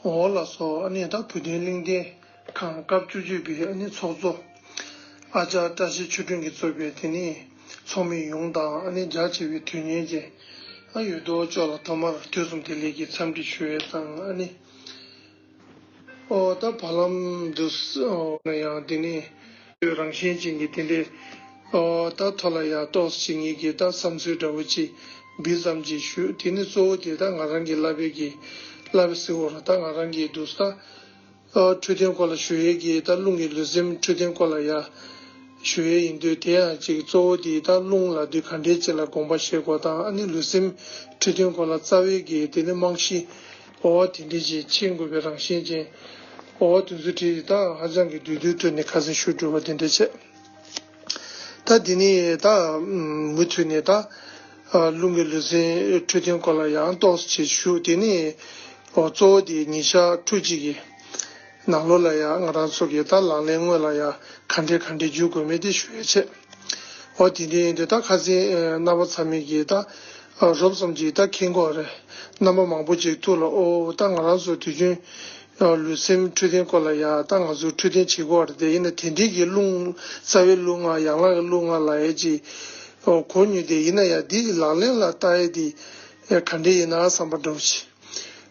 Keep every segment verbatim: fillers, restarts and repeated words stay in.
འོ་ལགས་སོ། ཨ་ནི་ད་བོད་དོན་གླེང་སྟེགས་ཁང་སྐབས་བཅུ་གཅིག་པའི་ཨ་ནི་ཚོགས་གཙོ་ཨ་ཅག་བཀྲ་ཤིས་ཆོས་སྒྲོན་གྱིས་གཙོས་པའི་དེ་ནི་ཚོགས་མི་ཡོངས་དང་ཨ་ནི་རྒྱ་ཆེ་བའི་དོན་གཉེར་ཅན་ཨ་ཡོད་དོ་ཅོག་ལ་ཐོག་མར་དུས་གསུམ་བདེ་ལེགས་ཀྱི་འཚམས་འདྲི་ཞུ་ཡས་དང་ཨ་ནི། ཨོ་ད་བར་ལམ་དུ་ཨོ་ན་ཡང་དེ་ནི་རང་བཞིན་ཅན་གྱི་དེ་འདྲའི་ཨོ་ད་ཐོག་ལ་ཡང་ཏོག་ཙམ་ངེད་ཀྱི་ད་བསམ་ཚུལ་འདྲ་བོ་ཅིག་འབུལ་ཙམ་ཅིག་ཞུ། དེ་ནི་གཙོ་བོ་དེ་ད་ང་རང་གི་བསླབ་པའི་གི་བསླབ་པའི་ཟེར་བ་ར་ད་ང་རང་གི་འདུག་ས་ཨོ་འཕྲོད་བསྟེན་སྐོར་ལ་ཞུ་ཡས་ཀྱི་ད་རླུང་གི་ལུས་སེམས་འཕྲོད་བསྟེན་སྐོར་ལ་ཡང་ཞུ་ཡས་ཡིན་དུས་དེ་ཡང་ཅིག་གཙོ་བོ་དེ་ད་རླུང་ལ་དུས་ག་འདྲའི་ཅིག་ལ་དགོངས་པ་བཞེས་དགོས་དང་ཨ་ནི་ལུས་སེམས་འཕྲོད་བསྟེན་སྐོར་ལ་རྩ་བའི་གི་དེ་ནི་རྨང་གཞི། འོ་དེ་འདྲས་ཅིག་མཁྱེན་དགོས་པའི་རང་བཞིན་ཅན། འོ་དེ་ཚོ་བྲིས་ཏེ་ད་ཧ་ཅང་གི་བསྡུས་བསྡུས་ཐོག་ནས་ཁ་སང་ཞུ་གྲུབ་པ་དེ་འདྲས་བྱས། ད་དེ་ནས་ད་མུ་མཐུད་ནས་ད་རླུང་གི་ལུས་སེམས་འཕྲོད་བསྟེན་སྐོར་ལ་ཡང་ཏོག་ཙམ་ཞུ། དེ་ནས་འོ་གཙོ་བོ་དེ་ཉིན་ཞག་ཕྲུགས་གཅིག་གི་ནང་ལོགས་ལ་ཡང་ང་རང་ཚོ་གི་ད་ལག་ལེན་དངོས་ལ་ཡང་ག་འདྲས་ག་འདྲས་འཇུག་དགོས་མེད་དེ་ཞུ་ཡས་བྱས། འོ་དེ་འདྲ་ཡིན་དུས་ད་ཁ་སང་རྣམ་པ་ཚང་མས་ཀྱིས་ད་རོབ་ཙམ་ཅིག་ད་མཁྱེན་གྱི་ཡོད་རེད། རྣམ་པ་མང་པོ་ཅིག་ཐུགས་ལ་ཨོ་ད་ང་རང་ཚོ་དུས་རྒྱུན་ལུས་སེམས་འཕྲོད་བསྟེན་སྐོར་ལ་ཡ་ད་ང་ཚོ་འཕྲོད་བསྟེན་བྱེད་ཀྱི་ཡོད་རེད་དེ་ཡིན་ན་དེ་འདྲའི་གི་རླུང་རྩ་བའི་རླུང་ལྔ་ཡན་ལག་གི་རླུང་ལྔ་ལབ་ཡས་ཅིག་གོ་མྱོང་དེ་ཡིན་ན་ཡང་འདི་ལག་ལེན་ལ་བསྟར་ཡས་དེ་ག་འདྲ་ཡིན་ན་བསམ་པ་འདྲ་བོ་ཅིག་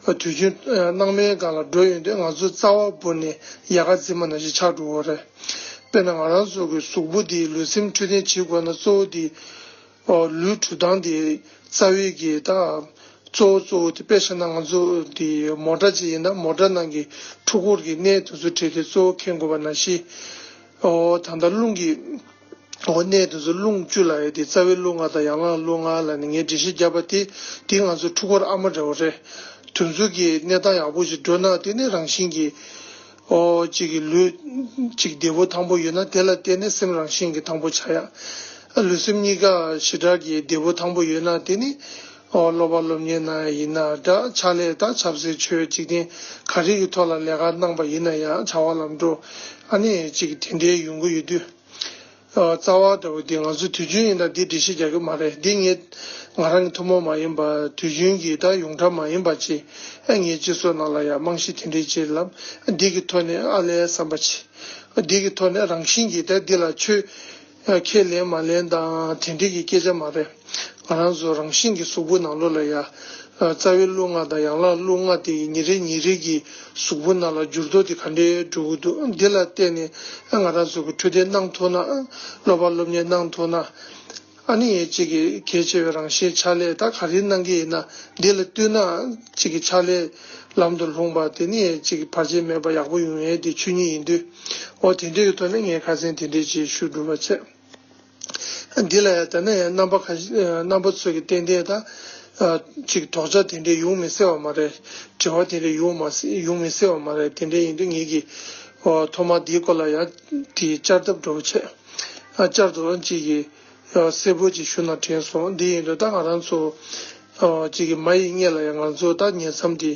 དུས་རྒྱུན་སྣང་མེད་སྒང་ལ་འགྲོ་ཡོང་དུས་ང་ཚོ་རྩ་བ་བོར་ནས་ཡལ་ག་འཛིན་པ་ནང་བཞིན་ཆགས་འགྲོ་གི་རེད། དཔེར་ན་ང་རང་ཚོ་གི་གཟུགས་པོ་འདི་ལུས་སེམས་འཕྲོད་བསྟེན་བྱེད་དགོས་ན་གཙོ་བོ་འདི་ལུས་གྲུབ་སྟངས་འདི་རྩ་བའི་གི་ད་གཙོ་བོ་གཙོ་བོ་དེ་དཔེ་བཞག་ན་ང་ཚོ་འདི་མོ་ཊ་ཅིག་ཡིན་ན་མོ་ཊ་ནང་གི་འཕྲུལ་འཁོར་གྱི་གནད་དེ་ཚོ་བྲིས་ཏེ་གཙོ་བོ་མཁྱེན་དགོས་པ་ནང་བཞིན་ད་ལྟ་རླུང་གི་འོ་གནད་དེ་ཚོ་རླུང་བཅུ་ལབ་ཡས་དེ་རྩ་བའི་རླུང་ལྔ་དང་ཡན་ལག་རླུང་ལྔ་ལབ་ནས་ངས་འགྲེལ་བཤད་བརྒྱབ་པ་དེ་དེ་ང་ཚོ་འཕྲུལ་འཁོར་ཨ་མ་འདྲ་བོ་རེད། དེ་ཚོ་གི་གནས་སྟངས་ཡག་པོ་ཞིག་འགྲོ་ན་དེ་ནི་རང་བཞིན་གྱིས་འོ་གཅིག་གི་ལུས་གཅིག་བདེ་པོ་ཐང་པོ་ཡོད་ན་དེ་ལ་བརྟེན་ནས་སེམས་རང་བཞིན་གྱིས་ཐང་པོ་ཆགས་ཡ། ལུས་སེམས་གཉིས་ཀ་ཞེ་དྲག་གི་བདེ་པོ་ཐང་པོ་ཡོད་ན་དེ་ནི་འོ་སློབ་པ་སློབ་གཉེར་གནང་ཡ་ཡིན་ན་འདྲ་ཕྱག་ལས་དང་ཆབ་སྲིད་ཆོས་འཇིག་རྟེན་ག་རེ་གི་ཐོག་ལ་ལས་ཀ་གནང་པ་ཡིན་ན་ཡང་བྱ་བ་ལམ་འགྲོ་ཨ་ནི་གཅིག་གི་དེ་འདྲའི་ཡོང་གི་ཡོད་དུས། རྩ་བ་འདྲ་བོ་འདི་ང་ཚོ་དུས་རྒྱུན་ཡིན་ན་འདི་འགྲེལ་བཤད་རྒྱག་གི་མ་རེད། འདི་ངས་ང་རང་གི་ཐུན་མོང་མ་ཡིན་པ་དུས་རྒྱུན་གྱི་ད་ཡོངས་གྲགས་མ་ཡིན་པ་ཅིག་ཨ་ངའི་སྤྱི་ཚོགས་ནང་ལ་ཡང་རྨང་གཞི་དེ་འདྲའི་ཅིག་ལབ་འདི་གི་ཐོག་ནས་ཨ་ལས་བསམ་པ་ཅིག་འདི་གི་ཐོག་ནས་རང་བཞིན་གྱིས་ད་འདི་ལ་ཆོས་ཁས་ལེན་མ་ལེན་དང་དེ་འདྲའི་གི་སྐད་ཆ་མ་རེད། ང་རང་ཚོ་རང་བཞིན་གྱི་གཟུགས་པོ་ནང་ལོགས་ལ་ཡ། རྩ་བའི་རླུང་ལྔ་དང་ཡན་ལག་རླུང་ལྔ་དེ་ཉིན་རེ་ཉིན་རེ་གི་གཟུགས་པོ་ནང་ལ་འགྱུར་ལྡོག་དེ་ག་འདྲའི་འགྲོ་གི་འདུག་འདི་ལ་བལྟས་ནས་ང་རང་ཚོ་གི་འཕྲོད་བསྟེན་གནང་ཐུབ་ན་སློབ་པ་སློབ་གཉེར་གནང་ཐུབ་ན་ཨ་ནི་གཅིག་གི་གལ་ཆེ་བའི་རང་བཞིན་ཕྱག་ལས་ད་ག་རེ་གནང་གི་ཡིན་ན་འདི་ལ་བསྟུན་ན་གཅིག་གི་ཕྱག་ལས་ལམ་དུ་ལྷུང་པ་དེ་ནི་གཅིག་གི་བར་ཆད་མེད་པ་ཡག་པོ་ཡོང་ཡས་དེ་ཆོས་ཉིད་ཡིན་དུས་འོ་དེ་འདྲའི་ཐོག་ནས་ངས་ཁ་སང་དེ་འདྲའི་ཅིག་ཞུ་གྲུབ་པ་བྱས། འདི་ལ་ཡང་ད་ནས་ཡང་རྣམ་པ་ཁ་ཤས་རྣམ་པ་ཚོ་གི་ཏན་ཏན་ད་ཅིག་དོགས་ཆ་དེ་འདྲས་ཡོང་མི་སྲིད་པ་མ་རེད། དྲི་བ་དེ་འདྲས་ཡོང་མ་སྲིད་ཡོང་མི་སྲིད་པ་མ་རེད། དེ་འདྲས་ཡིན་དུས་ངེད་ཀྱིས་ཐོག་མ་འདིའི་སྐོར་ལ་ཡང་དེ་བསྐྱར་ལྡབ་འདྲ་པོ་བྱས། བསྐྱར་དུ་ཅིག་གིས་གསལ་པོ་ཅིག་ཞུ་ན་དྲན་སོང་། འདི་ཡིན་དུས་ད་ང་རང་ཚོ་ཅིག་གི་མ་ཡི་མངལ་ལ་ཡང་ང་ཚོ་ད་ཉིང་མཚམས་དེ་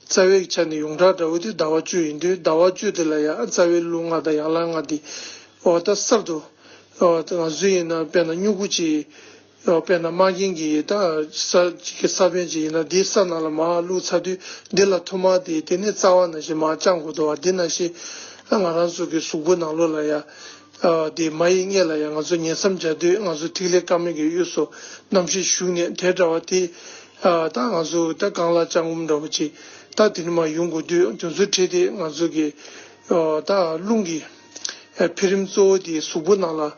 རྩ་བའི་ཆ་ནས་ཡོངས་གྲགས་འདྲ་བོ་དེ་ཟླ་བ་བཅུ་ཡིན་དུས་ཟླ་བ་བཅུ་དེ་ལ་ཡང་རྩ་བའི་རླུང་ལྔ་དང་ཡན་ལག་ལྔ་དེ་འོ་ད་གསར་དུ། ཨོ་ད་ང་ཚོ་ཡིན་ན་དཔེར་ན་སྨྱུ་གུ་ཅིག་ཨོ་དཔེར་ན་མ་རྒན་གྱི་ད་ས་ཅིག་གི་ས་བོན་ཅིག་ཡིན་ན་འདི་ས་ནང་ལ་མར་བླུགས་ཚར་དུས་འདི་ལ་ཐོག་མར་དེ་དེ་ནས་རྩ་བ་ནང་བཞིན་མར་བཅང་དགོས་འདུག་བ། འདི་ནང་བཞིན་ཨ་ང་རང་ཚོ་གི་གཟུགས་པོ་ནང་ལོགས་ལ་ཡ་ཨ་དེ་མ་ཡི་མངལ་ལ་ཡ་ང་ཚོ་ཉིང་མཚམས་སྦྱར་དུས་ང་ཚོ་ཐིག་ལེ་དཀར་མོ་གི་དབུས་སུ་རྣམ་ཤེས་ཞུགས་ནས་དེ་འདྲ་བ་དེ་ཨ་ད་ང་ཚོ་ད་རྐང་ལག་བཅངས་སྒོམ་འདྲ་བོ་ཅིག་ད་དེ་ནས་མར་ཡོང་དགོས་དུས་དེ་ཚོ་བྲིས་ཏེ་ང་ཚོ་གི་ཨ་ད་རླུང་གི་འཕེལ་རིམ་གཙོ་བོ་དེ་གཟུགས་པོ་ནང་ལ་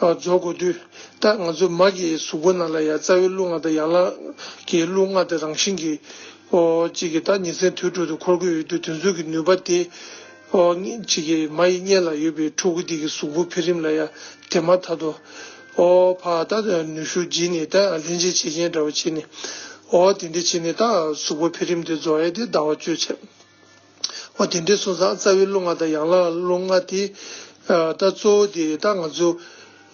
རྫོགས་དགོས་དུས་ད་ང་ཚོ་མ་གི་གཟུགས་པོ་ནང་ལ་ཡང་རྩ་བའི་རླུང་ལྔ་དང་ཡན་ལག་གི་རླུང་ལྔ་དེ་རང་བཞིན་གྱིས་ཨོ་གཅིག་གི་ད་ཉིན་མཚན་དུས་དྲུག་ཏུ་འཁོར་གྱི་ཡོད་དུས་དེ་ཚོ་གི་ནུས་པ་དེ་ཨོ་གཅིག་གི་མ་ཡི་མངལ་ལ་ཡོད་པའི་ཕྲུ་གུ་དེ་གི་གཟུགས་པོ་འཕེལ་རིམ་ལ་ཡང་དེ་མ་ཐག་ཏུ་ཨོ་ཕ་ད་ནུས་ཤུགས་བརྗེས་ནས་ད་ལྷན་ཅིག་བྱེད་མཁན་འདྲ་བོ་བྱས་ནས་ཨོ་དེ་འདྲ་བྱས་ནས་ད་གཟུགས་པོ་འཕེལ་རིམ་དེ་རྫོགས་ཡས་དེ་ཟླ་བ་བཅུ་བྱས། འོ་དེ་འདྲའི་སོང་ཙང་རྩ་བའི་རླུང་ལྔ་དང་ཡན་ལག་རླུང་ལྔ་དེ་ད་གཙོ་བོ་དེ་ད་ང་ཚོ་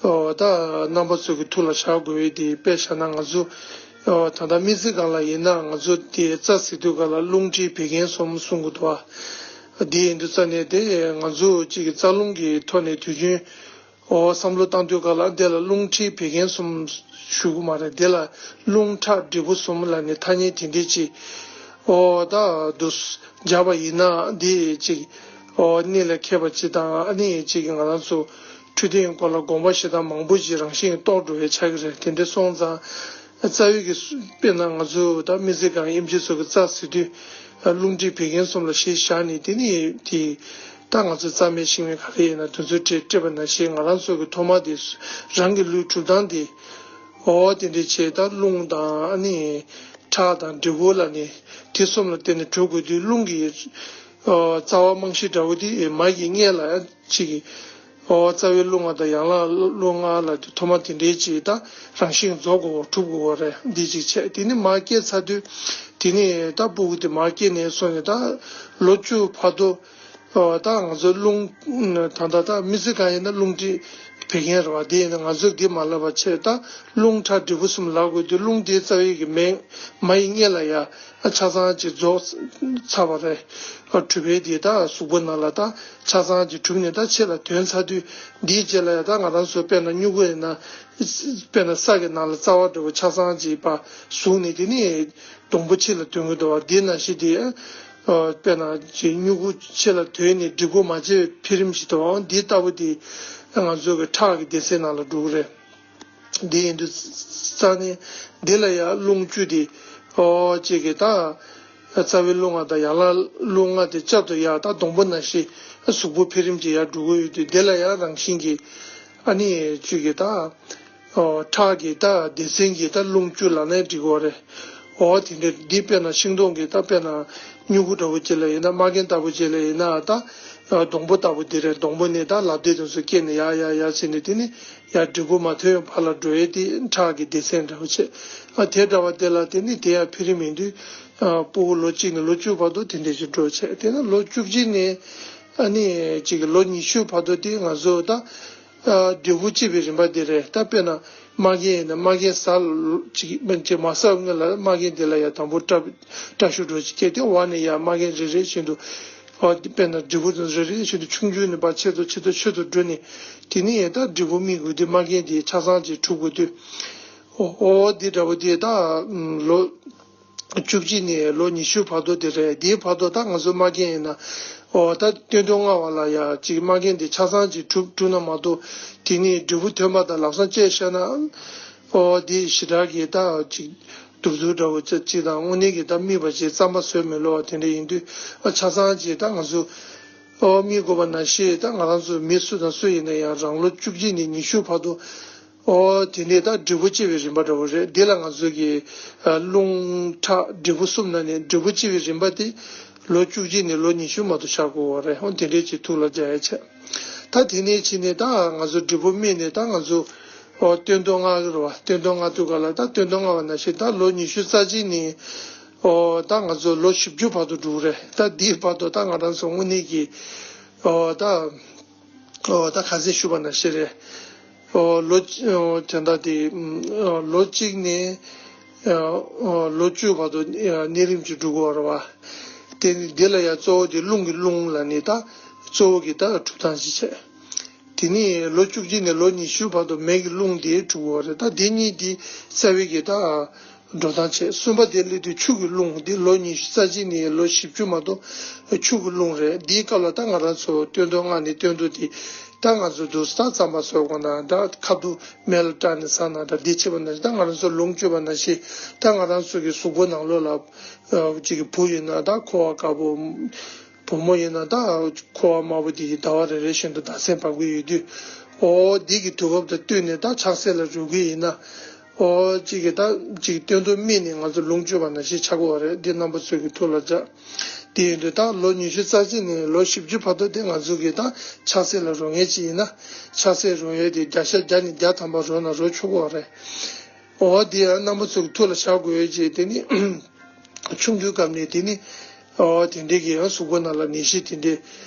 ད་རྣམ་པ་ཚོ་གི་ཐུགས་ལ་བཞག་དགོས་ཡས་དེ་དཔེ་བཞག་ན་ང་ཚོ་ད་ལྟ་སྨན་རྩིས་སྒང་ལ་ཡིན་ན་ང་ཚོ་དེ་རྩ་ཟེར་དུས་སྒང་ལ་རླུང་མཁྲིས་བད་ཀན་གསུམ་གསུང་གི་འདུག་བ། དེ་ཡིན་དུས་རྩ་ནས་དེ་ང་ཚོ་གཅིག་གི་རྩ་རླུང་གི་ཐོག་ནས་དུས་རྒྱུན་འོ་བསམ་བློ་བཏང་དུས་སྒང་ལ་དེ་ལ་རླུང་མཁྲིས་བད་ཀན་གསུམ་ཞུ་གི་མ་རེད། དེ་ལ་རླུང་ཁྲག་འབྲས་བུ་གསུམ་ལབ་ནས་ཐ་སྙད་དེ་འདྲས་ཅིག་ ཨོ་ད་དུ་སྦྱར་བ་ཡིན་ན་འདི་ཅིག་ཨོ་གནད་ལ་འཁེལ་བ་ཅིག་དང་ཨ་ནི་ཅིག་ང་རང་ཚོ་འཕྲོད་བསྟེན་སྐོར་ལ་དགོངས་པ་བཞེས་སྟངས་མང་པོ་ཅིག་རང་བཞིན་རྟོགས་འགྲོ་བའི་ཆགས་ཀྱི་རེད། དེ་འདྲ་སོང་ཙང་རྩ་བའི་གི་སུ་དཔེར་ན་ང་ཚོ་ད་སྨན་རྩིས་ཁང་ཨེམ་ཆི་ཚོ་གི་རྩ་ཟེར་དུས་རླུང་མཁྲིས་བད་ཀན་གསུམ་ལ་གཞི་བཞག་ནས་དེ་ནི་དེ་ད་ང་ཚོ་རྩ་སྨན་ཤིང་སྨན་ག་རེ་ཡིན་ན་དེ་ཚོ་སྤྲད་སྤྲད་པ་ནང་བཞིན་ང་རང་ཚོ་གི་ཐོག་མ་དེ་རང་གི་ལུས་གྲུབ་སྟངས་དེ། ཨོ་དེ་འདྲའི་ཆེད་ད་རླུང་དང་ཨ་ནི་ཁྲག་དང་འབྲས་བུ་ལ་ནི་དེ་གསུམ་ལ་བརྟེན་ནས་གྲུབ་དགོས་དུས་རླུང་གི་ཨོ་རྩ་བ་རྨང་གཞི་འདྲ་བོ་དེ་མ་ཡི་མངལ་ལ་ཡང་ཅིག་ཨོ་རྩ་བའི་རླུང་ལྔ་དང་ཡན་ལག་རླུང་ལྔ་ལ་དེ་ཐོག་མ་དེ་འདྲའི་ཅིག་ད་རང་བཞིན་རྫོགས་དགོས་གྲུབ་དགོས་པ་རེད། འདི་ཅིག་བྱས་དེ་ནི་མ་སྐྱེས་ཚར་དུས་དེ་ནི་ད་སྤུ་གུ་དེ་མ་སྐྱེས་ནས་སོང་ནས་ད་ལོ་བཅུ་བར་དུ། ཨོ་ད་ང་ཚོ་རླུང་ད་ལྟ་ད་སྨན་རྩིས་ཁང་ཡིན་ན་རླུང་མཁྲིས་བད་ཀན་རེད་བ། དེ་ཡིན་ན་ང་ཚོས་འདི་མ་ལབ་པ་བྱས་ད་རླུང་ཁྲག་འབྲས་བུ་གསུམ་ལབ་དགོས་དུས་རླུང་དེའི་རྩ་བའི་གི་མེ་མ་ཡི་མངལ་ལ་ཡ་ཆ་ཚང་ཅིག་རྫོགས་ཚར་བ་རེད། ཨ་གྲུབ་པའི་དེ་ད་གཟུགས་པོ་ནང་ལ་ད་ཆ་ཚང་ཅིག་གྲུབ་ནས་ད་ཕྱི་ལ་ཐོན་ཚར་དུས་འདིའི་རྗེས་ལ་ཡ་ད་ང་རང་ཚོ་དཔེར་ན་སྨྱུ་གུ་ཡིན་ན་དཔེར་ན་ས་གི་ནང་ལ་རྩ་བ་འདྲ་བོ་ཆ་ཚང་ཅིག་པ་ཟུག་ནས་དེ་ནི། སྡོང་པོ་ཕྱི་ལ་ཐོན་གྱི་འདུག་བ། འདི་ནང་བཞིན་དེ་ཨ་དཔེར་ན་ཅིག་སྨྱུ་གུ་ཕྱི་ལ་ཐོན་ནས་འབྲས་བུ་མ་སྐྱེས་པའི་འཕེལ་རིམ་ཞིག་འདུག་བ། འདི་ལྟ་བུ་དེ་ང་ཚོ་གི་ཁྲག་གི་སྡེ་ཚན་ནང་ལ་འགྲོ་གི་རེད། འདི་ཡིན་དུས་རྩ་ནས་འདི་ལ་ཡང་རླུང་བཅུ་དེ་ཨོ་ཅིག་གི་ད་རྩ་བའི་རླུང་ལྔ་དང་ཡན་ལག་རླུང་ལྔ་དེ་བཅའ་བཏུ་ཡ་ད་སྡོང་པོ་ནང་བཞིན་གཟུགས་པོ་འཕེལ་རིམ་གྱི་ཡར་འགྲོ་གི་ཡོད་དུས་འདི་ལ་ཡང་རང་བཞིན་གྱི་ཨ་ནི་ཅིག་གི་ད། ཨོ་ཁྲག་གི་ད་སྡེ་ཚན་གྱི་ད་རླུང་བཅུ་ལབ་ནའི་འགྲིག་གོ་རེད། ཨོ་དེ་འདྲ་འདི་དཔེར་ན་ཤིང་སྡོང་གི་ད་དཔེར་ན་སྨྱུ་གུ་འདྲ་བོ་ཅིག་ལ་ཡིན་ན་མ་རྒན་ལྟ་བུ་ཅིག་ལ་ཡིན་ན་ད་སྡོང་པོ་ལྟ་བུ་འདི་རེད། སྡོང་པོ་ནས་ད་ལ་རྡོས་དེ་ཚོ་སྐྱེས་ནས་ཡར་ཡར་ཡར་ཕྱིན་ནས་དེ་ནི་ཡར་འབྲས་བུ་མ་ཐོན་བར་ལ་འགྲོ་ཡས་དེ་ཁྲག་གི་སྡེ་ཚན་འདྲ་བོ་བྱས། ཨ་དེ་འདྲ་བ་དེ་ལ་དེ་ནི་དེ་ཡར་འཕེལ་རིམ་ཡིན་དུས་ཨ་སྤུ་གུ་ལོ་གཅིག་ནས་ལོ་བཅུ་བར་དུ་དེ་འདྲ་ཞིག་འགྲོ་བྱས། དེ་ན་ལོ་བཅུ་གཅིག་ནས་ཨ་ནི་ཅིག་ལོ་ཉི་ཤུ་བར་དུ་དེ་ང་ཚོ་ད། ཨ་འབྲས་བུ་སྐྱེ་བའི་རིམ་པ་འདི་རེད། ད་དཔེར་ན་མ་རྒན་ཡིན་ན་མ་རྒན་ཟ་ལ་ཅིག་མ་ཟ་སྔོན་ལ་མ་རྒན་འདི་ལ་ཡ་དང་པོ་སྐྲ་སྐྲ་ཤུ་འདྲ་ཅིག་སྐྱེས་ཏེ་འོག་ནས་ཡ་མ་རྒན་རེ་རེ་བཞིན་དུ་ཨ་དཔེར་ན་འབྲས་བུ་དེ་རེ་རེ་བཞིན་དུ་ཆུང་ཆུང་ནས་ཕར་ཆེ་ཏུ་ཆེ་ཏུ་ཆེ་ཏུ་འགྲོ་ནས་དེ་ནས་ཡ་ད་འབྲས་བུ་སྨིན་དགོས་དུས་མ་རྒན་དེ་ཆ་ཚང་ཅིག་གྲུབ་དགོས་དུས་ཨོ་ཨོ་འདི་འདྲ་བོ་དེ་ད་ལོ། བཅུ་གཅིག་ནས་ལོ་ཉི་ཤུ་བར་དུ་དེ་རེད། དེའི་བར་དུ་ད་ང་ཚོ་མ་རྒན་ཡིན་ན་ཨོ་ད་སྟོན་ཐོག་ལྔ་བ་ལ་ཡ་ཅིག་མ་རྒན་དེ་ཆ་ཚང་ཅིག་གྲུབ་གྲུབ་ན་མ་གཏོགས་དེ་ནས་འབྲས་བུ་ཐོན་པ་དང་ལམ་སང་བཅད་བཞག་ན་ཨོ་དེ་ཞེ་དྲག་གི་ད་ཅིག་གདུག་རྩུབ་འདྲ་བོ་ཅིག་དང་དངོས་གནས་ཀྱི་ད་སྨིན་པ་ཅིག་རྩམ་པ་བཟོས་མི་ལོ་བ་དེ་འདྲ་ཡིན་དུས་ཨ་ཆ་ཚང་ཅིག་ད་ང་ཚོ་ཨོ་སྨིན་དགོས་པ་ནང་བཞིན་ད་ང་རང་ཚོ་མི་སུ་དང་སུ་ཡིན་ན་ཡང་རང་ལོ་བཅུ་གཅིག་ནས་ཉི་ཤུ་བར་དུ། ཨོ་དེ་ནས་ད་འབྲས་བུ་སྐྱེ་བའི་རིམ་པ་འདྲ་བོ་རེད། འདི་ལ་ང་ཚོ་གི་ཨ་རླུང་ཁྲག་འབྲས་བུ་གསུམ་ནང་ནས་འབྲས་བུ་སྐྱེ་བའི་རིམ་པ་དེ་ལོ་བཅུ་གཅིག་ནས་ལོ་ཉི་ཤུ་མ་གཏོགས་ཆགས་དགོས་པ་རེད། ཨོ་དེ་འདྲས་ཅིག་ཐུགས་ལ་འཇགས་ཡ་བྱས། ད་དེ་ནས་ཕྱིན་ནས་ད་ང་ཚོ་འབྲས་བུ་སྨིན་ནས་ད་ང་ཚོ་ཨོ་སྟོན་ཐོག་ལྔ་གི་རེད་བ། སྟོན་ཐོག་ལྔ་དུས་ག་ལ་ད་སྟོན་ཐོག་ལྔ་བ་ནང་བཞིན་ད་ལོ་ཉི་ཤུ་རྩ་གཅིག་ནས་ཨོ་ད་ང་ཚོ་ལོ་བཞི་བཅུ་བར་དུ་འགྲོ་གི་རེད། ད་འདིའི་བར་དུ་ད་ང་རང་ཚོ་དངོས་གནས་ཀྱི་ཨོ་ད། ཨོ་ད་ཁ་སང་ཞུས་པ་ནང་བཞིན་རེད། ཨོ་ལོ་ཨོ་དེ་འདྲ་དེ་ཨོ་ལོ་གཅིག་ནས་ཨོ་ལོ་བཅུ་བར་དུ་ཨ་གནས་རིམ་གཅིག་འགྲོ་དགོས་རེད་བ། དེ་ནི་འདི་ལ་ཡང་གཙོ་བོ་དེ་རླུང་གི་རླུང་ལ་ནི་ད་གཙོ་བོ་གི་ད་གྲུབ་སྟངས་ཅིག་བྱས། དེ་ནི་ལོ་བཅུ་གཅིག་ནས་ལོ་ཉི་ཤུ་བར་དུ་མེ་གི་རླུང་དེ་གྲུབ་དགོས་རེད། ད་དེ་གཉིས་དེ་རྩ་བའི་གི་ད། འགྲོ་སྟངས་བྱས། གསུམ་པ་དེ་སླེབས་དུས་ཆུ་གི་རླུང་འདི་ལོ་ཉི་ཤུ་རྩ་གཅིག་ནས་ལོ་བཞི་བཅུ་མ་གཏོགས་ཆུ་གི་རླུང་རེད། འདིའི་སྐབས་ལ་ད་ང་རང་ཚོ་སྟོན་ཐོག་ལྔ་ནས་སྟོན་ཐོག་དེ་ད་ང་ཚོ་འདུག་ས་རྩམ་པ་བཟོ་དགོས་ན་འདྲ། ཁ་ཐུག་མེ་ལ་བཀྲ་ནས་ཟ་ན་འདྲ། འདི་བྱེད་པ་ནང་བཞིན་ད་ང་རང་ཚོ་ལོངས་སྤྱོད་པ་ནང་བཞིན་ད་ང་རང་ཚོ་གི་གཟུགས་པོ་ནང་ལོགས་ལ་ཨ་ཅིག་གི་བུ་ཡིན་ན་ད་ཁུ་བ་དཀར་པོ། བུ་མོ་ཡིན་ན་ད་ཁུ་བ་དམར་པོ་དེ་ཡི་ཟླ་བ་རེ་རེ་བཞིན་དུ་ཟླ་མཚན་འབབ་ཀྱི་ཡོད་དུས། ཨོ་འདི་གི་དུས་བབ་དང་བསྟུན་ནས་ད་ཆགས་སྲེད་ལ་རོལ་གི་ཡིན་ན། ཨོ་གཅིག་གི་ད་གཅིག་སྟོན་ཐོག་སྨིན་ནས་ང་ཚོ་ལོངས་སྤྱོད་པ་ནང་བཞིན་ཆགས་ཀྱི་ཡོད་རེད། འདི་རྣམ་པ་ཚོ་གི་ཐུགས་ལ་འཇགས། དེ་ཡིན་དུས་ད་ལོ་ཉི་ཤུ་རྩ་གཅིག་ནས་ལོ་བཞི་བཅུ་བར་དུ་དེ་ང་ཚོ་གི་ད་ཆགས་སྲེད་ལ་རོལ་མཁན་ཅིག་ཡིན་ན། ཆགས་སྲེད་རོལ་ཡས་དེ་བརྒྱ་ཆ་བརྒྱ་ནས་བརྒྱ་ཐམ་པ་རོལ་ན་རོལ་ཆོག་གི་ཡོད་རེད། ཨོ་འདི་ཡང་རྣམ་པ་ཚོ་གི་ཐུགས་ལ་བཞག་དགོས་ཡས་ཅིག་དེ་ནི། ཆུང་དུས་སྐབས་ནས་དེ་ནི། ཨོ་དེ་འདྲའི་གི་ཡང་གཟུགས་པོ་ནང་ལ་ནད་གཞི་དེ་འདྲའི་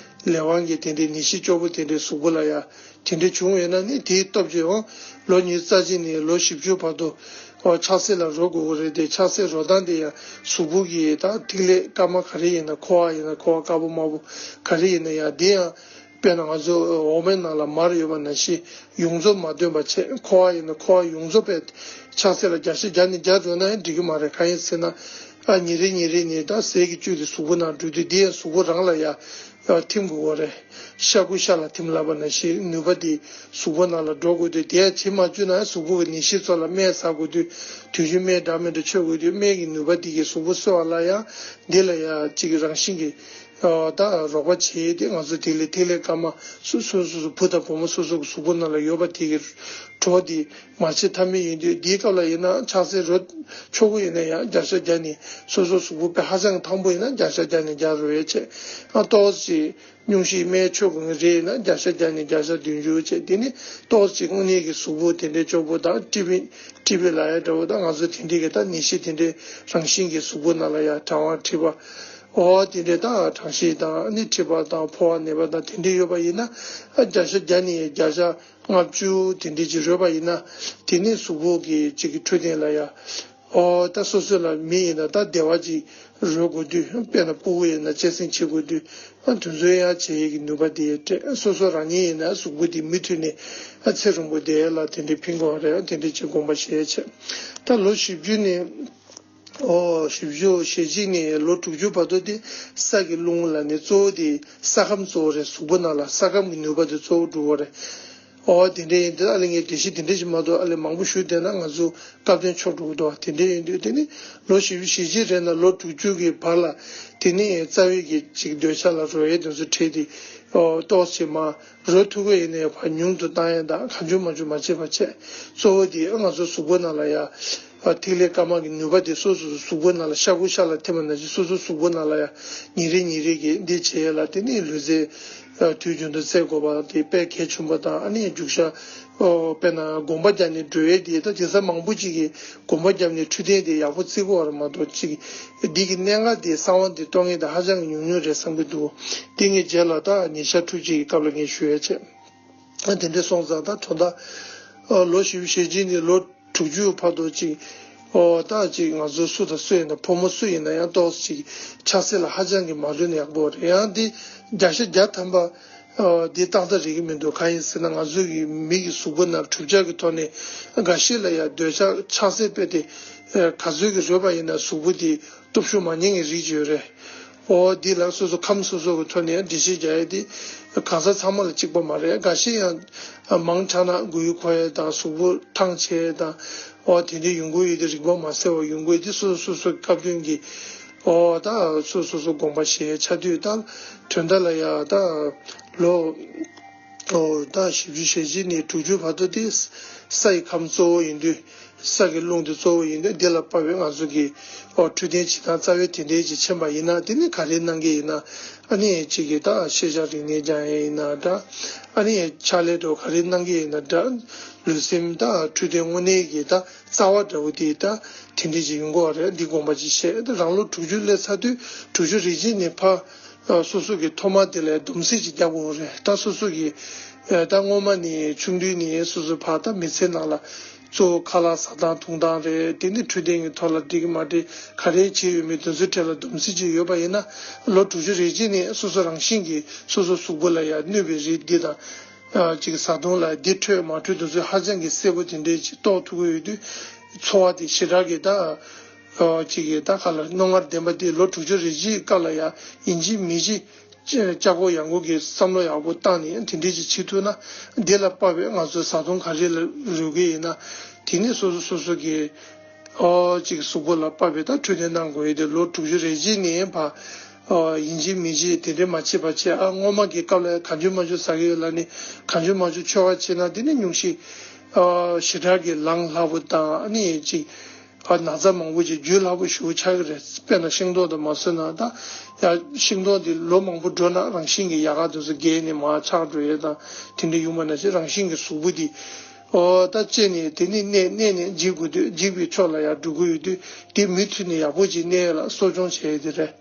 ལས་དབང་གི་དེ་འདྲའི་ནད་གཞི་སྐྱོ་པོ་དེ་འདྲའི་གཟུགས་པོ་ལ་ཡ་དེ་འདྲའི་བྱུང་ཡོད་ན་ནི་དེའི་སྟོབས་ཀྱིས་ཡང་ལོ་ཉི་ཤུ་རྩ་གཅིག་ནས་ལོ་བཞི་བཅུ་བར་དུ་ཨོ་ཆགས་སྲེད་ལ་རོལ་དགོས་ཀྱི་རེད་དེ། ཆགས་སྲེད་རོལ་སྟངས་དེ་ཡང་གཟུགས་པོ་གི་ད་ཐིག་ལེ་སྐར་མ་ག་རེ་ཡིན་ན། ཁུ་བ་ཡིན་ན་ཁུ་བ་དཀར་པོ་དམར་པོ་ག་རེ་ཡིན་ན་ཡང་དེ་ཡང་། དཔེར་ན་ང་ཚོ་འོ་མའི་ནང་ལ་མར་ཡོད་པ་ནང་བཞིན་ཡོངས་རྫོགས་མ་འདོན་པ་བྱས། ཁུ་བ་ཡིན་ན་ཁུ་བ་ཡོངས་རྫོགས་པའི་ཆགས་སྲེད་ལ་བརྒྱ་ཆ་བརྒྱ་ནས་བརྒྱ་འགྲོ་ན་ཡང་འགྲིག་གི་མ་རེད། གང་ཡིན་ཟེར་ན་ ཨ་ཉིན་རེ་ཉིན་རེ་ནས་ད་ཟས་ཀྱི་བཅུད་དེ་གཟུགས་པོ་ནང་འགྲོ་དུས་དེ་ཡང་གཟུགས་པོ་རང་ལ་ཡ་ཨ་ཐིམ་དགོས་པ་རེད། ཤ་ཁུ་ཤ་ལ་ཐིམ་ལབ་པ་ནང་བཞིན་ནུས་པ་དེ་གཟུགས་པོ་ནང་ལ་འགྲོ་དགོས་དུས་དེ་ཡང་བྱེད་མ་བཅུག་ན་གཟུགས་པོ་གི་ནད་གཞི་ཚོ་ལ་སྨན་ཟ་དགོས་དུས་དུས་རྒྱུན་སྨན་འདྲ་མི་འདྲ་མཆོད་དགོས་དུས་སྨན་གྱི་ནུས་པ་དེ་གིས་གཟུགས་པོ་གསོ་བ་ལ་ཡང་འདི་ལ་ཡ་གཅིག་གི་རང་བཞིན་གྱི་ཨ་ད་རོགས་པ་བྱེད་དེ་ང་ཚོ་དེ་ལས་དེ་ལས་སྐར་མ་སོ་སོ་སོ་སོ་བུ་དང་བུ་མོ་སོ་སོ་གི་གཟུགས་པོ་ནང་ལ་ཡོད་པ་དེ་གི་གྲོགས་དེ། མ་བྱེད་ཐབས་མེད་ཡིན་དུས་འདིའི་སྐབས་ལ་ཡིན་ན་ཆགས་སྲེད་རོ་ཆོག་གི་ཡིན་ན་ཡང་བརྒྱ་ཆ་བརྒྱ་ནས་སོ་སོ་གཟུགས་པོ་དཔེ་ཧ་ཅང་ཐང་པོ་ཡིན་ན་བརྒྱ་ཆ་བརྒྱ་ནས་བརྒྱ་རུ་བས་བྱས། ཨ་ཏོག་ཙམ་སྙུང་གཞི་སྨན་མཆོད་དགོས་ངེས་རེད་ཡིན་ན་བརྒྱ་ཆ་བརྒྱ་ནས་བརྒྱ་ཆ་བདུན་ཅུ་བྱས། དེ་ནི་ཏོག་ཙམ་དངོས་གནས་ཀྱི་གཟུགས་པོ་དེ་འདྲའི་ལྕོགས་པོ་དང་ཊི་བི་ཊི་བི་ལབ་ཡ་འདྲ་བོ་དང་ང་ཚོ་དེ་འདྲའི་གི་ད་ནད་གཞི་དེ་འདྲའི་རང་བཞིན་གྱི་གཟུགས་པོ་ནང་ལ་ཡ་གྲང་བ་མཁྲིས་པ། ཨོ་དེ་འདྲའི་ད་གྲང་གཤིས་དང་ནི་མཁྲིས་པ་དང་ཕོ་བ་ནད་པ་དང་དེ་འདྲའི་ཡོད་པ་ཡིན་ན་ཨ་བརྒྱ་ཆ་བརྒྱ་ནས་བརྒྱ་ཆ། ལྔ་བཅུ་དེ་འདྲའི་ཅིག་རོལ་པ་ཡིན་ན། དེ་ནི་གཟུགས་པོ་གི་ཅིག་གི་འཕྲོད་བསྟེན་ལ་ཡ། ཨོ་ད་སོ་སོ་ལ་མི་ཡིན་ན་ད་བདེ་བ་ཅིག་རོལ་དགོས་དུས་དཔེར་ན་སྤུ་གུ་ཡིན་ན་གཅེས་སེམས་བྱེད་དགོས་དུས་ཨ་དེ་ཚོ་ཡང་བྱེད་ཡས་ཀྱི་ནུས་པ་དེ་སྤྲད། སོ་སོ་རང་ཉིད་ཡིན་ན་གཟུགས་པོ་དེ་མུ་མཐུད་ནས་ཨ་ཚེ་རིང་པོ་བསྡད་ཡས་ལ་དེ་འདྲའི་ཕན་གྱི་ཡོད་རེད། དེ་འདྲའི་ཅིག་དགོངས་པ་བཞེས་བྱས། ད་ལོ་བཞི་བཅུ་ནས། ཨོ་བཞི་བཅུ་ཞེ་གཅིག་ནས་ལོ་དྲུག་ཅུ་བར་དུ་དེ་ས་གི་རླུང་ལ་ནི་གཙོ་བོ་དེ་ས་ཁམས་གཙོ་བོ་རེད། གཟུགས་པོ་ནང་ལ་ས་ཁམས་ཀྱི་ནུས་པ་དེ་གཙོ་བོ་འགྲོ་བ་རེད། ཨོ་དེ་འདྲ་ཡིན་དུས་ཨ་ལེ་ངས་འགྲེལ་བཤད་དེ་འདྲ་ཞིག་མ་གཏོགས་ཨ་ལེ་མང་པོ་ཞུས་བསྡད་ན་ང་ཚོ་སྐབས་དོན་ཆོག་འགྲོ་གི་འདུག་དེ་འདྲ་ཡིན་དུས་དེ་ནི་ལོ་བཞི་བཅུ་ཞེ་གཅིག་རེད་ན་ལོ་དྲུག་ཅུ་གི་བར་ལ་དེ་ནི་རྩ་བའི་གི་ཅིག་འདོད་ཆགས་ལ་རོལ་ཡས་དེ་ཚོ་བྲལ་ཏེ་ཨོ་ཏོག་ཙམ་མ། རོལ་ཐུབ་ཀྱི་ཡིན་ནའི་ཕར་ཉུང་དུ་བཏང་ཡས་དང་གང་བྱུང་མང་བྱུང་མ་བྱེད་པ་བྱས། གཙོ་བོ་དེ་ང་ཚོ་གཟུགས་པོ་ནང་ལ་ཡ། ཐིག་ལེ་དཀར་དམར་གྱི་ནུས་པ་དེ་སོ་སོ་གཟུགས་པོ་ནང་ལ་ཤ་ཁུ་ཤ་ལ་ཐིམ་པ་ནང་བཞིན་སོ་སོ་གཟུགས་པོ་ནང་ལ་ཡ་ཉིན་རེ་ཉིན་རེ་གི་འདི་བྱེད་ཡས་ལ་དེ་ནི་ལུས་རྩལ་དུས་རྒྱུན་དུ་རྩེད་དགོས་པ་དེ་དཔེ་གལ་ཆེན་པོ་དང་ཨ་ནི་རྒྱུག་ཤར་དཔེར་ན་སྒོམ་པ་རྒྱབ་ནས་འགྲོ་ཡས་དེ་ད་དེང་སང་མང་པོ་ཅིག་གིས་སྒོམ་པ་བརྒྱབ་ནས་འཕྲོད་བསྟེན་དེ་ཡག་པོ་བརྩི་གི་ཡོད་རེད་མ་གཏོགས་ཅིག་འདི་གི་གནད་འགག་དེ་གསང་བ་འདི་རྟོགས་མཁན་དེ་ཧ་ཅང་གི་ཉུང་ཉུང་རེད་བསམ་གྱི་འདུག་འདི་ངས་རྗེས་ལ་ད་ཉིན་ཞག་ཕྲུགས་གཅིག་གི་སྐབས་ལ་ངས་ཞུ་ཡས་བྱས། ཨ་དེ་འདྲ་སོང་ཙང་ད་དོན་དག་ཨ་ལོ་བཞི་བཅུ་ཞེ་གཅིག་ནས་ལོ་དྲུག་ཅུ་བར་དུ་ཅིག་ཨོ་ད་ཅིག་ང་ཚོ་སུ་དང་སུ་ཡིན་ན་ཕོ་མོ་སུ་ཡིན་ན་ཡང་ཏོག་ཙམ་ཅིག་ཆགས་སྲེད་ལ་ཧ་ཅང་གི་མ་ལུས་ན་ཡག་པོ་རེད། ཡང་འདི་བརྒྱ་ཆ་བརྒྱ་ཐམ་པ། ཨ་འདི་ཏག་ཏག་རེད་ཀྱི་མི་འདུག་གང་ཡིན་ཟེར་ན་ང་ཚོ་གི་མི་གི་གཟུགས་པོ་ནང་གྲུབ་ཆ་གི་ཐོག་ནས་འགའ་ཤས་ལ་ཡང་འདོད་ཆགས་ཆགས་སྲེད་སྤེལ་ཏེ་ཨ་ག་ཚོད་ཀྱི་རོལ་པ་ཡིན་ན་གཟུགས་པོ་དེ་སྟོབས་ཤུགས་མ་ཉན་གྱི་རིགས་ཅིག་ཡོད་རེད། ཨོ་འདི་ལ་སོ་སོ་ཁམས་སོ་སོ་གི་ཐོག་ནས་འགྲེལ་བཤད་རྒྱག་ཡས་དེ་གང་ཟག་ཚང་མ་ལ་གཅིག་པ་མ་རེད། འགའ་ཤས་ཡང་མང་དྲགས་ན་མགོ་ཡུ་འཁོར་ཡས་དང་གཟུགས་པོ་ཐང་ཆད་ཡས་དང་ཨོ་དེ་འདྲའི་ཡོང་གི་ཡོད་དེ་རིག་པ་མ་གསལ་བ་ཡོང་གི་ཡོད་དེ་སོ་སོ་སོ་སོ་གི་སྐབས་དོན་གྱི་ཨོ་ད་སོ་སོ་སོ་དགོངས་པ་བཞེས་ཆ་དུས་ད་དོན་དག་ལ་ཡ་ད་ལོ་ཨོ་ད་བཞི་བཅུ་ཞེ་གཅིག་ནས་དྲུག་ཅུ་བར་དུ་དེ་ས་ཡི་ཁམས་གཙོ་བོ་ཡིན་དུས། ས་གི་རླུང་དེ་གཙོ་བོ་ཡིན་ཏེ་འདི་ལ་དཔག་པའི་ང་ཚོ་གི་ཨོ་འཕྲོད་བསྟེན་བྱེད་སྟངས་རྩ་བའི་དེ་འདྲའི་ཅིག་ཕྱིན་པ་ཡིན་ན་དེ་ནི་ག་རེ་གནང་གི་ཡིན་ན་ཨ་ནི་ཅིག་གི་ད་ཤེས་བྱ་རིག་གནས་སྦྱང་ཡས་ཡིན་ན་འདྲ། ཨ་ནི་ཕྱག་ལས་དུ་ག་རེ་གནང་གི་ཡིན་ན་འདྲ། ལུས་སེམས་ད་འཕྲོད་བསྟེན་དངོས་གནས་ཀྱི་ད་རྩ་བ་འདྲ་བོ་དེ་ད་དེ་འདྲའི་ཅིག་ཡོང་གི་ཡོད་རེད། འདི་དགོངས་པ་ཅིག་བཞེས་ད་རང་ལོ་དྲུག་ཅུ་སླེབས་ཚར་དུས་དྲུག་ཅུ་རེ་གཅིག་ནས་ཕར་སོ་སོ་གི་ཐོག་མ་དེ་ལ་སྡོམ་རྩིས་ཅིག་རྒྱག་དགོས་རེད། ད་སོ་སོ་གི་ད་སྔོན་མ་ནས་ཆུང་དུས་ནས་སོ་སོ་ཕར་ད་མི་ཚེ་ནང་ལ། གཙོ་བོ་ཁ་ལག་ཟ་སྟངས་འཐུང་སྟངས་རེད། དེ་ནི་འཕྲོད་བསྟེན་གྱི་ཐོག་ལ་འགྲིག་གི་མ་འགྲིག་ག་རེ་བྱས་ཡོད་མེད་དེ་ཚོའི་གྲས་ལ་སྡོམ་རྩིས་ཅིག་ཡོད་པ་ཡིན་ན་ལོ་དྲུག་ཅུ་རེ་གཅིག་ནས་སོ་སོ་རང་བཞིན་གྱིས་སོ་སོ་གཟུགས་པོ་ལ་ཡང་གནོད་པའི་རིགས་འདི་དང་། ཅིག་བཟའ་བཏུང་ལ་འདི་འཕྲོད་མ་འཕྲོད་དེ་ཚོ་ཧ་ཅང་གི་གསལ་པོ་དེ་འདྲས་ཅིག་རྟོགས་ཐུབ་ཀྱི་ཡོད་དུས་ཚོར་བ་དེ་ཞེ་དྲག་གི་ད། ཅིག་གི་ད་ག་ལ་རྣོ་ངར་ལྡན་པ་དེ་ལོ་དྲུག་ཅུ་རེ་གཅིག་སྐབས་ལ་ཡང་ཡིན་གཅིག་མིན་གཅིག་ལྕགས་པོ་ཡང་སྒོ་གི་བསམ་བློ་ཡག་པོ་བཏང་ནས་དེ་འདྲས་ཅིག་བྱེད་ཐུབ་ན་འདི་ལ་དཔག་པའི་ང་ཚོའི་བཟའ་བཏུང་ག་རེ་ལ་རོལ་གི་ཡིན་ན་དེ་ནི་སོ་སོ་སོ་སོ་གི་ཨོ་ཅིག་གཟུགས་པོ་ལ་དཔག་པའི་ད་འཕྲོད་བསྟེན་གནང་དགོས་ཡོད་དེ་ལོ་དྲུག་ཅུ་རེ་གཅིག་ནས་ཕར་ཨོ་ཡིན་གཅིག་མིན་གཅིག་དེ་འདྲས་མ་བྱེད་པ་བྱས། ཨ་སྔོན་མ་གི་སྐབས་ལ་གང་བྱུང་མང་བྱུང་ཟ་གི་ཡོད་ལ་ནི་གང་བྱུང་མང་བྱུང་མཆོད་པ་བྱས་ན་དེ་ནི་སྙུང་གཞི་ཨོ་ཞེ་དྲག་གི་ལངས་སླ་པོ་དང་ཨ་ནི་ཅིག་ཨ་ན་ཚ་མང་པོ་ཅིག་འཇུ་སླ་པོ་ཞེ་པོ་ཆགས་ཀྱི་རེད། དཔེར་ན་ཤིང་ཏོག་དེ་མ་ཟོས་ན་ད་ཡ་ཤིང་ཏོག་དེ་ལོ་མང་པོ་འགྲོ་ན་རང་བཞིན་གྱིས་ཡལ་ག་དེ་ཚོ་རྒས་ནས་མར་ཆག་འགྲོ་ཡས་དང་དེ་འདྲ་ཡོང་བ་ནང་བཞིན་རང་བཞིན་གྱིས་གཟུགས་པོ་དེ་ཨོ་ད་བཅད་ནས་དེ་ནས་གནས་གནས་ནས་འཇིག་དགོས་དུས་འཇིག་པའི་ཕྱོགས་ལ་ཡར་འགྲོ་གི་ཡོད་དུས་དེ་མུ་མཐུད་ནས་ཡག་པོ་ཅིག་གནས་ཡས་ལ་གསོ་སྐྱོང་བྱས་ཡས་དེ་རེད།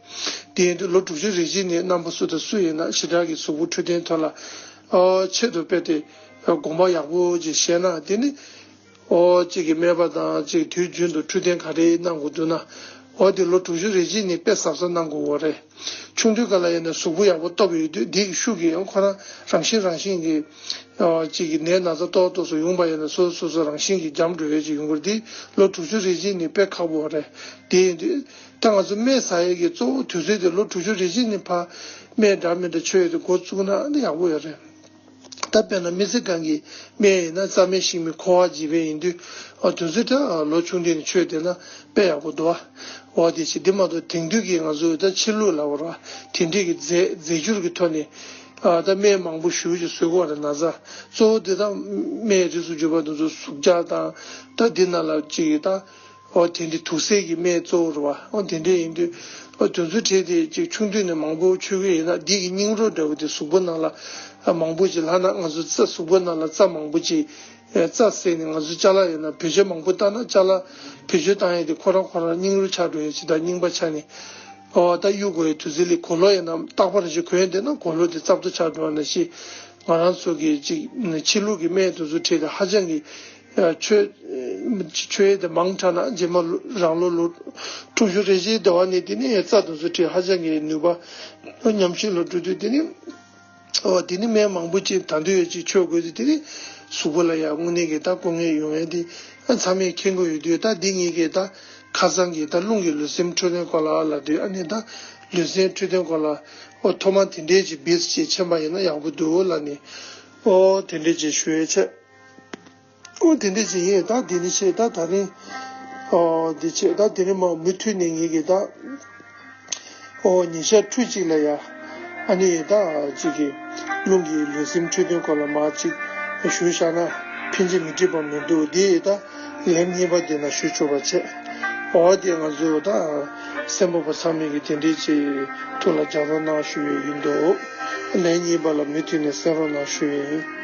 དེ་ཡིན་དུས་ལོ་དྲུག་ཅུ་རེ་གཅིག་ནས་རྣམ་པ་སུ་དང་སུ་ཡིན་ན་ཞེ་དྲག་གི་གཟུགས་པོ་འཕྲོད་བསྟེན་ཐོག་ལ་ཨོ་ཆེད་དུ་དཔེ་དེ་དགོངས་པ་ཡག་པོ་ཅིག་བཞེས་ན་དེ་ནི། ཨོ་གཅིག་གི་སྨན་པ་དང་གཅིག་དུས་རྒྱུན་དུ་འཕྲོད་བསྟེན་ག་རེ་གནང་དགོས་འདུག་ན། འོ་དེ་ལོ་དྲུག་ཅུ་རེ་གཅིག་ནས་དཔེ་གཟབ་གཟབ་གནང་དགོས་པ་རེད། ཆུང་དུས་སྐབས་ལ་ཡིན་ན་གཟུགས་པོ་ཡག་པོ་སྟོབས་ཡོད་དུས་འདི་གི་ཤུགས་ཀྱིས་ཡང་ཁོ་རང་རང་བཞིན་རང་བཞིན་གྱིས་ཨ་ཅིག་གི་ནད་ན་ཚ་ཏོག་ཏོག་སུ་ཡོང་པ་ཡིན་ན་སོ་སོ་སོ་རང་བཞིན་གྱིས་འཇམ་འགྲོ་ཡས་ཅིག་ཡོང་གི་རེད། འདི་ལོ་དྲུག་ཅུ་རེ་གཅིག་ནས་དཔེ་ཁག་པོ་རེད། དེ་ཡིན་དུས་ད་ང་ཚོ་སྨན་ཟ་ཡས་ཀྱི་གཙོ་བོ་དུས་ཚོད་དེ་ལོ་དྲུག་ཅུ་རེ་གཅིག་ནས་ཕར་སྨན་འདྲ་མི་འདྲ་མཆོད་ཡས་དེ་འགོ་བཙུགས་ན་ཨ་ནི་ཡག་པོ་ཡོད་རེད། ད་དཔེར་ན་སྨན་རྩིས་ཁང་གི་སྨན་ཡིན་ན་རྩ་སྨན་ཤིང་སྨན་ཁོ་བ་བརྗེ་སྨན་ཡིན་དུས་ཨ་དུས་ཚོད་ད་ལོ་ཆུང་དུས་ནས་མཆོད་བསྡད་ན་དཔེ་ཡག་པོ་འདུག་ཨ། འོ་དེ་བྱས་དེ་མ་གཏོགས་དེང་དུས་ཀྱི་ང་ཚོ་ད་ཕྱི་ལུགས་ལབ་པ་རེད་བ། དེ་འདྲས་ཀྱི་རྫས་རྫས་འགྱུར་གྱི་ཐོག་ནས་ཨ་ད་སྨན་མང་པོ་ཞེ་ཅིག་བཟོ་གི་ཡོད་རེད། ན་ཚ་གཙོ་བོ་དེ་ད་སྨན་རིགས་སུ་གྱུར་པ་དེ་ཚོ་ཟུག་རྒྱག་དང་ད་འདི་ནང་ལ་ཅིག་ད། ཨོ་དེ་འདྲའི་དུག་སེལ་གྱི་སྨན་གཙོ་བོ་རེད་བ། ཨོ་དེ་འདྲ་ཡིན་དུས་ཨོ་དེ་ཚོ་ཁྲིད་དེ་ཅིག་ཆུང་དུས་ནས་མང་པོ་མཆོད་ཀྱི་ཡིན་ན་འདི་གི་སྙིང་རོ་འདྲ་བོ་དེ་གཟུགས་པོ་ནང་ལ་མང་པོ་ཅིག་ལྷག་ན་ང་ཚོ་རྩ་གཟུགས་པོ་ནང་ལ་རྩ་མང་པོ་ཅིག་རྩ་ཟེར་ནས་ང་ཚོ་ཅ་ལག་ཡོད་ན་བེད་སྤྱོད་མང་པོ་བཏང་ན་ཅ་ལག་བེད་སྤྱོད་བཏང་ཡས་དེ་ཁོ་རང་ཁོ་རང་སྙིང་རོ་ཆགས་འགྲོ་ཡས་ཅིག་དང་རྙིང་པ་ཆགས་ནས་ཨོ་ད་གཡུག་དགོས་ཡས་དུས་ཚོད་ལས་གོས་ལོག་ཡིན་ན་རྟག་པར་ཅིག་གོན་བསྡད་ན་གོས་ལོག་དེ་རྩབ་ཏོ་ཆགས་འགྲོ་བ་ནང་བཞིན་ང་རང་ཚོ་གི་ཅིག་ཕྱི་ལུགས་ཀྱི་སྨན་དེ་ཚོ་ཁྲིད་དེ་ཧ་ཅང་གི་མཆོད་མཆོད་ཡས་དེ་མང་དྲགས་ན་རྗེས་མ་རང་ལོ་ལོ་དྲུག་ཅུ་རེ་བཞིའི་ཟླ་བ་ནས་དེ་ནས་རྩ་དེ་ཚོ་ཁྲིད་ཧ་ཅང་གི་ནུས་པ་ཉམས་ཤིང་ལ་འགྲོ་དུས་དེ་ནས་ཨོ་དེ་ནས་སྨན་མང་པོ་ཅིག་ད་དུང་ཡོད་ཅིག་མཆོད་དགོས་དུས་དེ་ནས་གཟུགས་པོ་ལ་ཡང་དངོས་གནས་ཀྱི་ད་སྐུ་ངལ་ཡོང་ཡས་དེ་ཚང་མས་མཁྱེན་གྱི་ཡོད་དུས་ད་འདི་ངེད་ཀྱི་ད་ཁ་སང་གི་ད་རླུང་གི་ལུས་སེམས་འཕྲོད་བསྟེན་སྐོར་ལ་ལབ་དུས་ཨ་ནི་ད་ལུས་སེམས་འཕྲོད་བསྟེན་སྐོར་ལ་ཨོ་ཐོག་མ་དེ་འདྲས་ཅིག་བིས་ཅིག་མཁྱེན་པ་ཡིན་ན་ཡག་པོ་འདུག་ལབ་ནས་ཨོ་དེ་འདྲས་ཅིག་ཞུ་ཡས་བྱས། ཨོ་དེ་འདྲ་ཅིག་ཡིན། ད་དེ་ནི་ཆེ་ད་ད་རིང་ཨོ་དེ་ཆེ་ད་དེ་རིང་མ་མུ་མཐུད་ནས་ངེད་ཀྱི་ད་ཨོ་ཉིན་ཞག་ཁྲུ་གཅིག་ལ་ཡ་ཨ་ནི་ད་ཅིག་གི་རླུང་གི་ལུས་སེམས་འཕྲོད་བསྟེན་སྐོར་ལ་མ་ཅིག་ཞུ་བཞག་ན་ཕན་ཆད་མི་འགྲིག་པ་མི་འདུག་དེ་ད་ལན་གཉིས་པ་དེ་ན་ཞུ་ཆོག་པ་བྱས། ཨོ་དེ་ང་ཚོ་ད་གསན་པ་པོ་ཚང་མས་ཀྱི་དེ་འདྲའི་ཅིག་ཐུགས་ལ་འཇགས་རོགས་གནང་ཞུ་ཡས་ཡིན་འདུག་ལན་གཉིས་པ་ལ་མུ་མཐུད་ནས་གསན་རོགས་གནང་ཞུ་ཡས་ཡིན།